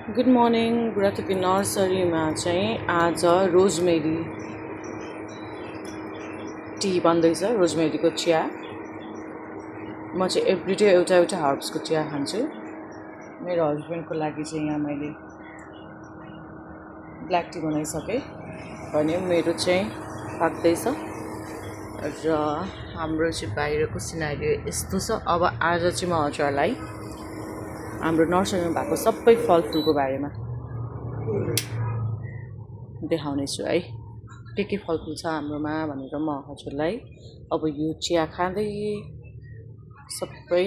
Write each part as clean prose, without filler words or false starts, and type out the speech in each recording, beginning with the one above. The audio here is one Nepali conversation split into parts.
गुड मर्निङ बुढाथोकी नर्सरीमा चाहिँ आज रोजमेरी टी बन्दैछ। रोजमेरीको चिया। म चाहिँ एभ्रिडे एउटा हर्ब्सको चिया खान्छु। मेरो हस्बेन्डको लागि चाहिँ यहाँ मैले ब्ल्याक टी बनाइसकेँ भने मेरो चाहिँ पाक्दैछ र हाम्रो चाहिँ बाहिरको सिनारी यस्तो छ। अब आज चाहिँ म हजुरहरूलाई हाम्रो नर्सरीमा भएको सबै फलफुलको बारेमा देखाउनेछु है। के फलफुल छ हाम्रोमा भनेर म हजुरलाई अब यो चिया खाँदै सबै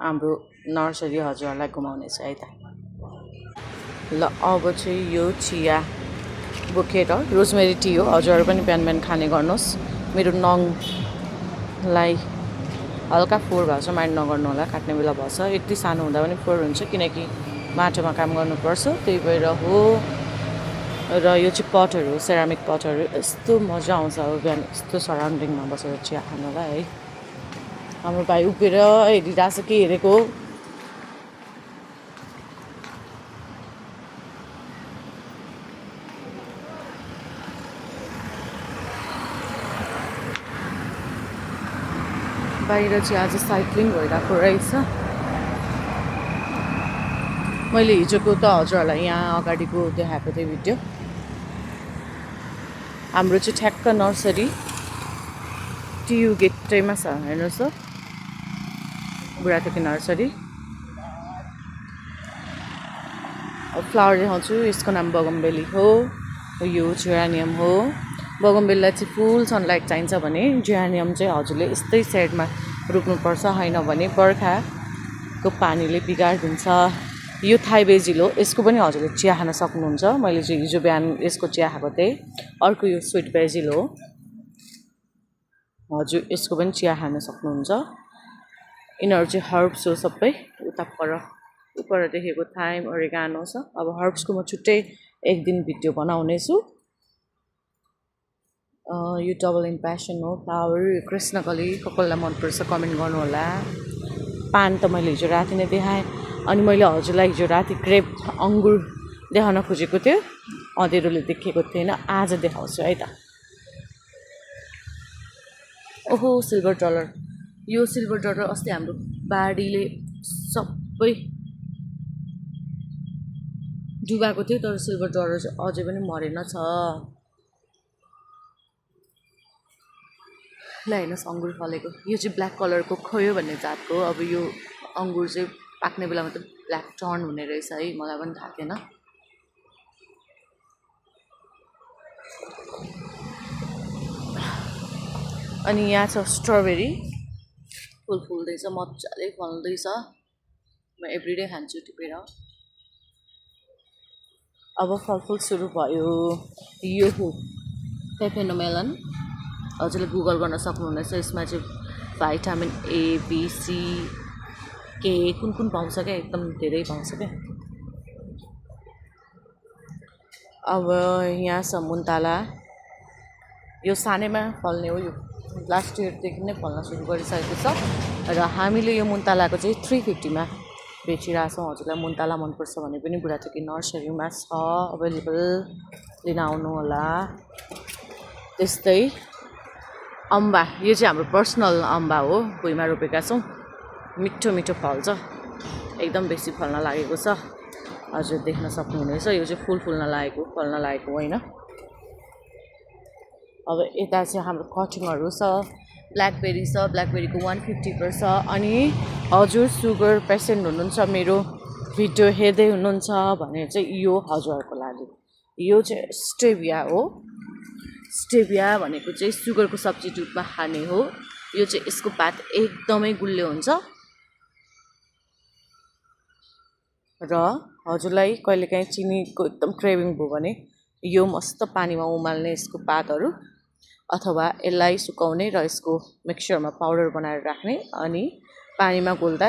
हाम्रो नर्सरी हजुरहरूलाई घुमाउनेछ है त। ल अब चाहिँ यो चिया बोकेर रोजमेरी टी हो। हजुरहरू पनि बिहान बिहान खाने गर्नुहोस्। मेरो नङलाई हल्का फोहोर भएको छ, माइन्ड नगर्नु होला। काट्ने बेला भएछ, यति सानो हुँदा पनि फोहोर हुन्छ किनकि माटोमा काम गर्नुपर्छ, त्यही भएर हो। र यो चाहिँ पटहरू हो, सेरामिक पटहरू। यस्तो मजा आउँछ अब बिहान यस्तो सराउन्डिङमा बसेर चिया खानुलाई है। हाम्रो भाइ उभिएर हेरिरहेको छ, के हेरेको बाहिर चाहिँ आज साइक्लिङ भइरहेको रहेछ। मैले हिजोको त हजुरहरूलाई यहाँ अगाडिको देखाएको थिएँ भिडियो। हाम्रो चाहिँ ठ्याक्क नर्सरी टियु गेटैमा छ, हेर्नुहोस् त बुढाथोकी नर्सरी। अब फ्लावर देखाउँछु। यसको नाम बगमबेली हो, यो जेरानियम हो। बगमबेलीलाई चाहिँ फुल सनलाइट चाहिन्छ भने जेरानियम चाहिँ हजुरले यस्तै साइडमा रोप्नुपर्छ, होइन भने बर्खाको पानीले बिगारिदिन्छ। यो थाई बेजिल हो, यसको पनि हजुरले चिया खान सक्नुहुन्छ। मैले चाहिँ हिजो बिहान यसको चिया खाएको थिएँ। अर्को यो स्विट बेजिल हो, हजुर यसको पनि चिया खान सक्नुहुन्छ। यिनीहरू चाहिँ हर्ब्स हो सबै। उता पर देखेको थाइम ओरेगानो छ। अब हर्ब्सको म छुट्टै एक दिन भिडियो बनाउनेछु। यो डबल इम्प्यासन हो, फ्लावर, कृष्णकली। कसलाई मनपर्छ कमेन्ट गर्नु होला। पान त मैले हिजो राति नै देखाएँ। अनि मैले हजुरलाई हिजो राति ग्रेप अङ्गुर देखाउन खोजेको थियो, अँधेरोले देखेको थिएन। आज देखाउँछु है त। ओहो सिल्भर डलर। यो सिल्भर डलर अस्ति हाम्रो बारीले सबै डुबाएको थियो, तर सिल्भर डलर चाहिँ अझै पनि मरेन छ। ल हेर्नुहोस् अङ्गुर फलेको। यो चाहिँ ब्ल्याक कलरको खोयो भन्ने जातको। अब यो अङ्गुर चाहिँ पाक्ने बेलामा त ब्ल्याक टर्न हुने रहेछ है, मलाई पनि थाहा थिएन। अनि यहाँ छ स्ट्रबेरी, फुल्दैछ, मजाले फल्दैछ। म एभ्रिडे खान्छु टिपेर। अब फलफुल सुरु भयो। यो हो पेपेनोमेलन, हजुरले गुगल गर्न सक्नुहुनेछ। यसमा चाहिँ भाइटामिन ए, बी, सी, के कुन पाउँछ क्या, एकदम धेरै पाउँछ क्या। अब यहाँ छ मुन्ताला। यो सानैमा फल्ने हो, यो लास्ट इयरदेखि नै फल्न सुरु गरिसकेको छ। र हामीले यो मुन्तालाको चाहिँ 350मा बेचिरहेछौँ। हजुरलाई मुन्ताला मनपर्छ भने पनि बुढाथोकी नर्सरीमा छ अभाइलेबल, लिन आउनु होला। त्यस्तै अम्बा, यो चाहिँ हाम्रो पर्सनल अम्बा हो, भुइँमा रोपेका छौँ। मिठो मिठो फल्छ, एकदम बेसी फल्न लागेको छ। हजुर देख्न सक्नुहुनेछ। यो चाहिँ फल्न लागेको होइन। अब यता चाहिँ हाम्रो कटिङहरू छ। ब्ल्याकबेरी छ, ब्ल्याकबेरीको 150 पर्छ। अनि हजुर सुगर पेसेन्ट हुनुहुन्छ, मेरो भिडियो हेर्दै हुनुहुन्छ भने चाहिँ यो हजुरहरूको लागि। यो चाहिँ स्टेभिया हो। स्टेभिया भनेको चाहिँ सुगरको सब्स्टिट्युटमा खाने हो। यो चाहिँ यसको पात एकदमै गुलियो हुन्छ। र हजुरलाई कहिलेकाहीँ चिनीको एकदम क्रेभिङ भयो भने यो मस्त पानीमा उमाल्ने यसको पातहरू, अथवा यसलाई सुकाउने र यसको मिक्सचरमा पाउडर बनाएर राख्ने, अनि पानीमा घोल्दा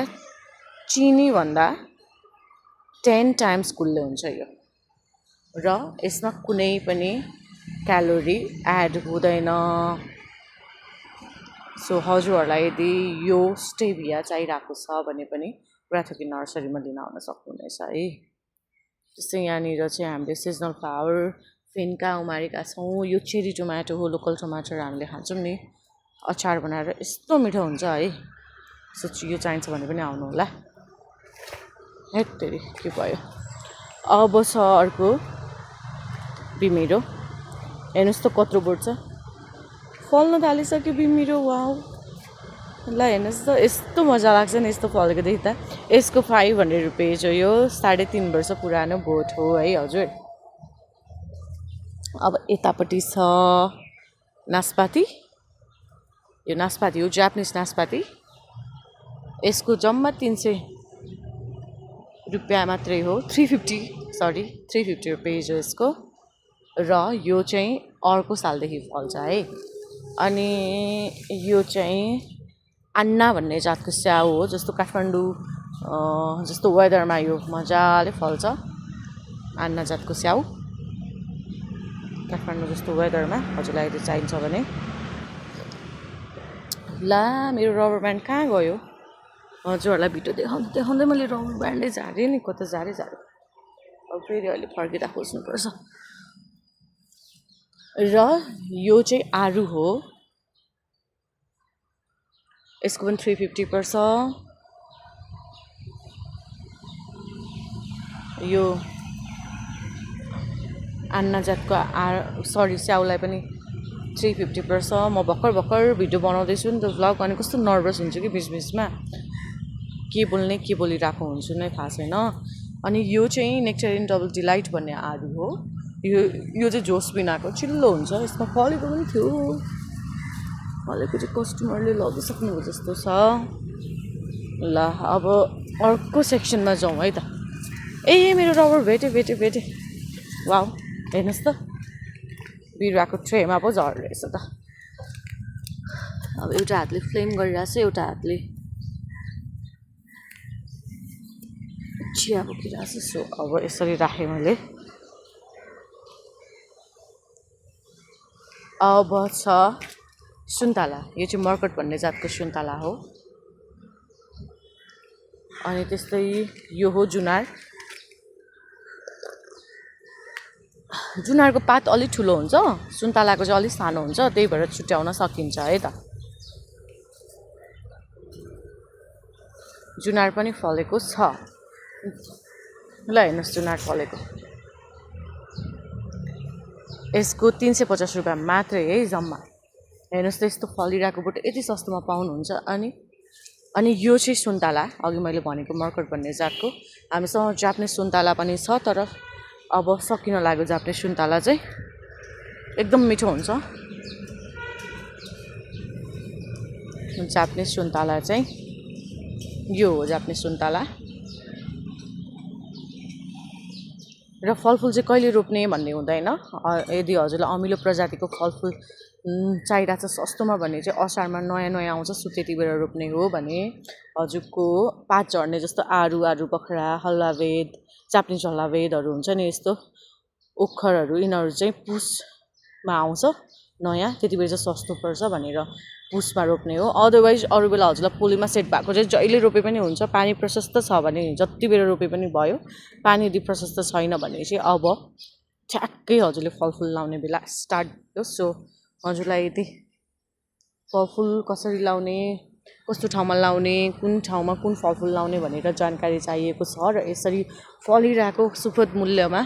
चिनीभन्दा 10 टाइम्स गुलियो हुन्छ यो। र यसमा कुनै पनि क्यालोरी एड हुँदैन। सो हजुरहरूलाई यदि यो स्टेभिया चाहिरहेको छ भने पनि बुढाथोकी नर्सरीमा लिन आउन सक्नुहुनेछ है। त्यस्तै यहाँनिर चाहिँ हामीले सिजनल फ्लावर फेन्का उमारेका छौँ। यो चेरी टोमाटो हो, लोकल टमाटर हामीले खान्छौँ नि, अचार बनाएर यस्तो मिठो हुन्छ है। यो चाहिन्छ भने पनि आउनु होला। हेत्तेरी के भयो। अब छ अर्को बिमिरो। हेर्नुहोस् त कत्रो बढ्छ, फल्न थालिसक्यो बिमिरो। वाउ, ल हेर्नुहोस् त यस्तो मजा लाग्छ नि यस्तो फलेको देख्दा। यसको 500 रुपियाँ हो। यो 3.5 वर्ष पुरानो बोट हो है हजुर। अब यतापट्टि छ नास्पाती। यो नास्पाती हो, जापानिज नास्पाती। यसको जम्मा 300 रुपियाँ मात्रै हो। 350 रुपियाँ हो यसको। र यो चाहिँ अर्को सालदेखि फल्छ है। अनि यो चाहिँ अन्ना भन्ने जातको स्याउ हो, जस्तो काठमाडौँ जस्तो वेदरमा यो मजाले फल्छ। अन्ना जातको स्याउ काठमाडौँ जस्तो वेदरमा हजुरलाई यदि चाहिन्छ भने। ला मेरो रबर ब्यान्ड कहाँ गयो? हजुरहरूलाई भिडियो देखाउँदै मैले रबर ब्यान्डै झारेँ नि, कता झारेँ। अब फेरि अहिले फर्किँदा खोज्नुपर्छ। र यो चाहिँ आरु हो, यसको पनि 350 पर्छ। यो अन्ना जातको स्याउलाई पनि 350 पर्छ। म भर्खर भिडियो बनाउँदैछु नि त भ्लग, अनि कस्तो नर्भस हुन्छु कि बिचबिचमा के बोल्ने के बोलिरहेको हुन्छु नै थाहा छैन। अनि यो चाहिँ नेक्टारिन डबल डिलाइट भन्ने आरु हो। यो चाहिँ जोस बिनाको चिल्लो हुन्छ। यसमा फलेको पनि थियो, फलेको चाहिँ कस्टमरले लगिसक्नु जस्तो छ। ल अब अर्को सेक्सनमा जाउँ है त। ए मेरो रबर भेटेँ। वाउ, हेर्नुहोस् त बिरुवाको ट्रेमा पो झर्दैछ त। अब एउटा हातले फ्लेम गरिरहेको छ, एउटा हातले चिया बोकिरहेको छ। सो अब यसरी राखेँ मैले। अब छ सुन्तला। यो चाहिँ मर्कट भन्ने जातको सुन्तला हो। अनि त्यस्तै यो हो जुनार। जुनारको पात अलिक ठुलो हुन्छ, सुन्तलाको चाहिँ अलिक सानो हुन्छ, त्यही भएर छुट्याउन सकिन्छ है त। जुनार पनि फलेको छ। ल हेर्नुहोस् जुनार फलेको। यसको 350 रुपियाँ मात्रै है जम्मा। हेर्नुहोस् त यस्तो फलिरहेको बोट यति सस्तोमा पाउनुहुन्छ। अनि यो चाहिँ सुन्तला, अघि मैले भनेको मर्कट भन्ने जातको। हामीसँग जापानिज सुन्तला पनि छ, तर अब सकिन लाग्यो जापानिज सुन्तला चाहिँ। एकदम मिठो हुन्छ जापानिज सुन्तला चाहिँ। यो हो जापानिज सुन्तला। र फलफुल चाहिँ कहिले रोप्ने भन्ने हुँदैन। यदि हजुरलाई अमिलो प्रजातिको फलफुल चाहिरहेको छ सस्तोमा भने चाहिँ असारमा नयाँ आउँछ, सो त्यति बेला रोप्ने हो भने हजुरको पात झर्ने जस्तो आरु बखरा, हल्लावेद, जापानिज हल्लावेदहरू हुन्छ नि, यस्तो ओखरहरू, यिनीहरू चाहिँ पुसमा आउँछ नयाँ, त्यति बेला चाहिँ सस्तो पर्छ भनेर पुसमा रोप्ने हो। अदरवाइज अरू बेला हजुरलाई पोलीमा सेट भएको चाहिँ जहिले रोपे पनि हुन्छ। पानी प्रशस्त छ भने जति बेला रोपे पनि भयो। पानी यदि प्रशस्त छैन भने चाहिँ अब ठ्याक्कै हजुरले फलफुल लाउने बेला स्टार्ट हो। सो हजुरलाई यदि फलफुल कसरी लाउने, कस्तो ठाउँमा लाउने, कुन ठाउँमा कुन फलफुल लाउने भनेर जानकारी चाहिएको छ र यसरी फलिरहेको सुपथ मूल्यमा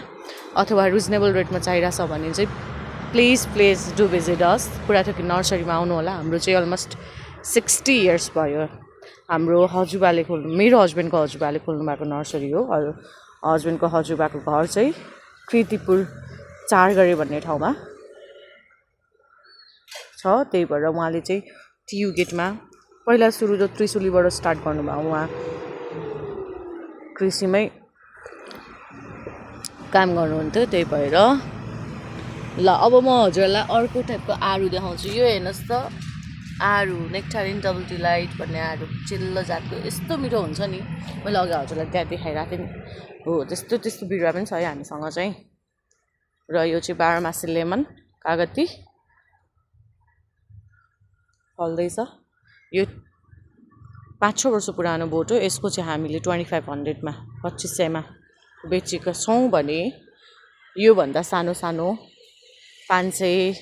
अथवा रिजनेबल रेटमा चाहिरहेछ भने चाहिँ प्लिज डु भिजिट अस पुराथोकी नर्सरीमा आउनु होला। हाम्रो चाहिँ अलमोस्ट 60 इयर्स भयो। हाम्रो हजुरबाले मेरो हस्बेन्डको हजुरबाले खोल्नु भएको नर्सरी हो। हस्बेन्डको हजुरबाको घर चाहिँ कृतिपुर 4 गरे भन्ने ठाउँमा छ, त्यही भएर उहाँले चाहिँ टियु गेटमा पहिला सुरु त त्रिशुलीबाट स्टार्ट गर्नुभयो। उहाँ कृषिमै काम गर्नुहुन्थ्यो, त्यही भएर। ल अब म हजुरलाई अर्को टाइपको आरु देखाउँछु। यो हेर्नुहोस् त आरु, नेक्टारिन डबल डिलाइट भन्ने आरु, चिल्लो जातको यस्तो मिठो हुन्छ नि। मैले अघि हजुरलाई त्यहाँ देखाइरहेको थिएँ नि हो, त्यस्तो बिरुवा पनि छ है हामीसँग चाहिँ। र यो चाहिँ 12 मासे लेमन कागती फल्दैछ। यो 5-6 वर्ष पुरानो बोट हो। यसको चाहिँ हामीले 2500मा 2500मा बेचेका छौँ भने योभन्दा सानो सानो 500,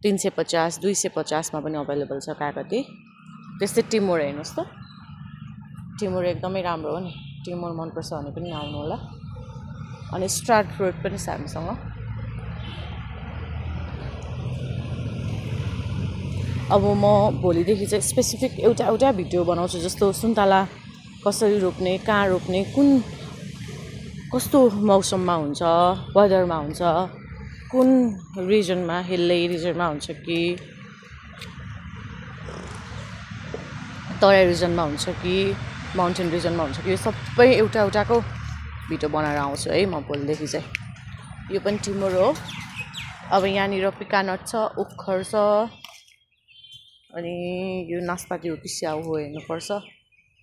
350, 250 मा पनि अभाइलेबल छ कागती। त्यस्तै टिमुर हेर्नुहोस् त, टिमुर एकदमै राम्रो हो नि। टिमुर मनपर्छ भने पनि आउनु होला। अनि स्टार फ्रुट पनि छ हामीसँग। अब म भोलिदेखि चाहिँ स्पेसिफिक एउटा भिडियो बनाउँछु, जस्तो सुन्तला कसरी रोप्ने, कहाँ रोप्ने, कस्तो मौसममा हुन्छ, वेदरमा हुन्छ, कुन रिजनमा, हिल्ली रिजनमा हुन्छ कि तराई रिजनमा हुन्छ कि माउन्टेन रिजनमा हुन्छ कि, यो सबै एउटाको भिडियो बनाएर आउँछु है म भोलिदेखि चाहिँ। यो पनि टिमुर हो। अब यहाँनिर पिकानट छ, ओखर छ, अनि यो नासपाती हो कि स्याउ हो हेर्नुपर्छ,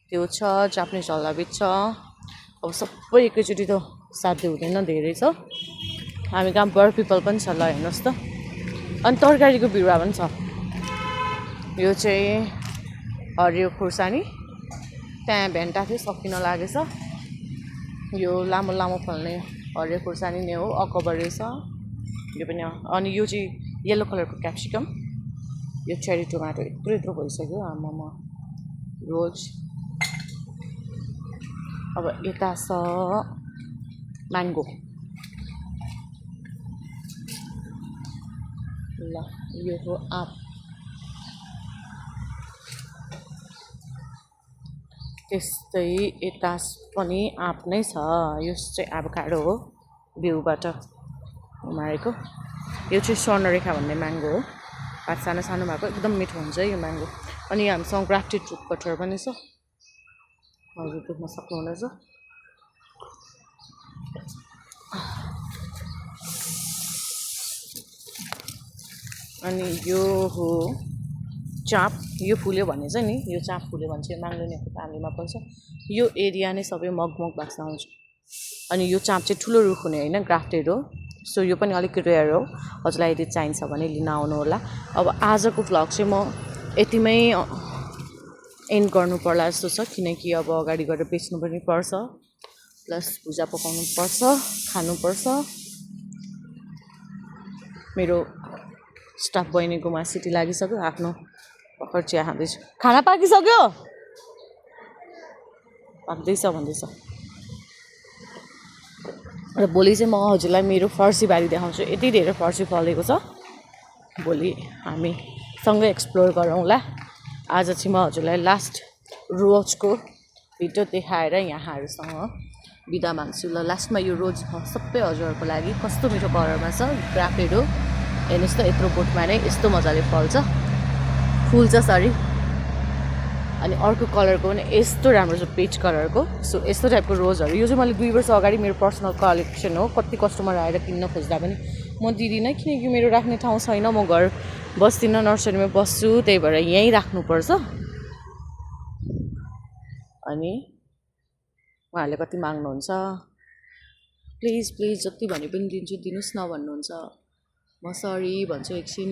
त्यो छ। जापानिज हल्लाबिट छ। अब सबै एकैचोटि त साध्य हुँदैन, धेरै छ। हामी कहाँ बर पिपल पनि छ, ल हेर्नुहोस् त। अनि तरकारीको बिरुवा पनि छ। यो चाहिँ हरियो खुर्सानी, त्यहाँ भेन्टा थियो सकिन लागेछ। यो लामो लामो फल्ने हरियो खुर्सानी नै हो। अकबरी छ, यो पनि। अनि यो चाहिँ येल्लो कलरको क्याप्सिकम। यो चेरी टोमाटो यत्रो भइसक्यो आमामा, रोज। अब यता छ म्याङ्गो। ल यो हो आँप। त्यस्तै यता पनि आँप नै छ। यो चाहिँ एभोकाडो हो, बिउबाट उमारेको। यो चाहिँ स्वर्णरेखा भन्ने म्याङ्गो हो, पात सानो सानो भएको, एकदम मिठो हुन्छ यो म्याङ्गो। अनि हामीसँग ग्राफ्टेड रुट कटहर पनि छ, हजुर देख्न सक्नुहुनेछ। अनि यो हो चाँप। यो फुल्यो भने चाहिँ नि, यो चाँप फुल्यो भने चाहिँ म्याङ्गोनीको फ्यामिलीमा पर्छ। यो एरिया नै सबै मगमग बाँच्न आउँछ। अनि यो चाँप चाहिँ ठुलो रुख हुने होइन, ग्राफ्टेड हो। सो यो पनि अलिक रेयर हो। हजुरलाई यदि चाहिन्छ भने लिन आउनु होला। अब आजको भ्लग चाहिँ म यतिमै एन्ड गर्नु पर्ला जस्तो छ, किनकि अब अगाडि गएर बेच्नु पनि पर्छ, प्लस पूजा पकाउनु पर्छ, खानुपर्छ। मेरो स्टाफ बहिनीकोमा सिटी लागिसक्यो, आफ्नो भर्खर चिया खाँदैछु। खाना पाकिसक्यो, पाक्दैछ भन्दैछ। र भोलि चाहिँ म हजुरलाई मेरो फर्सी बारी देखाउँछु। यति धेरै फर्सी फलेको छ, भोलि हामी सँगै एक्सप्लोर गरौँला। आज चाहिँ म हजुरलाई लास्ट रोजको भिडियो देखाएर यहाँहरूसँग बिदा माग्छु। ल लास्टमा यो रोज सबै हजुरहरूको लागि कस्तो मिठो कलरमा छ, ग्राफ्टेड हो। हेर्नुहोस् त, यत्रो बोटमा नै यस्तो मजाले फुल्छ सरी। अनि अर्को कलरको पनि यस्तो राम्रो छ, पिच कलरको। सो यस्तो टाइपको रोजहरू, यो चाहिँ मैले 2 वर्ष अगाडि मेरो पर्सनल कलेक्सन हो। कति कस्टमर आएर किन्न खोज्दा पनि म दिदिनँ, किनकि मेरो राख्ने ठाउँ छैन, म घर बस्दिनँ, नर्सरीमा बस्छु, त्यही भएर यहीँ राख्नुपर्छ। अनि उहाँहरूले कति माग्नुहुन्छ, प्लिज जति भने पनि दिन्छु, दिनुहोस् न भन्नुहुन्छ। म सरी भन्छु एकछिन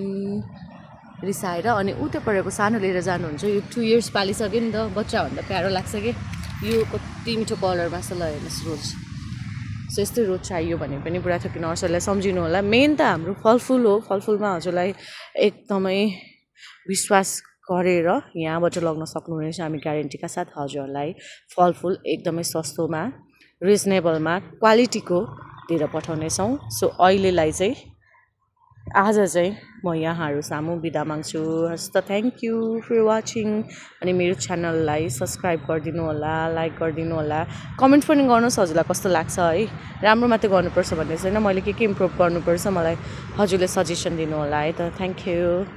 रिसाएर। अनि उतै परेको सानो लिएर जानुहुन्छ। यो 2 इयर्स पालिसक्यो नि त, बच्चा भन्दा प्यारो लाग्छ कि। यो कति मिठो कलरमा छ, ल हेर्नुहोस् रोज। सो यस्तै रोज चाहियो भने पनि बुढा थोकी नर्सरीलाई सम्झिनु होला। मेन त हाम्रो फलफुल हो। फलफुलमा हजुरलाई एकदमै विश्वास गरेर यहाँबाट लग्न सक्नुहुनेछ। हामी ग्यारेन्टीका साथ हजुरहरूलाई फलफुल एकदमै सस्तोमा, रिजनेबलमा, क्वालिटीको दिएर पठाउनेछौँ। सो अहिलेलाई चाहिँ आज चाहिँ म यहाँहरू सामु बिदा माग्छु। हस् त, थ्याङ्क यू फर वाचिङ। अनि मेरो च्यानललाई सब्सक्राइब गरिदिनु होला, लाइक गरिदिनु होला, कमेन्ट पनि गर्नुहोस् हजुरलाई कस्तो लाग्छ है। राम्रो मात्रै गर्नुपर्छ भन्ने छैन, मैले के इम्प्रुभ गर्नुपर्छ मलाई हजुरले सजेसन दिनु होला है त। Thank you.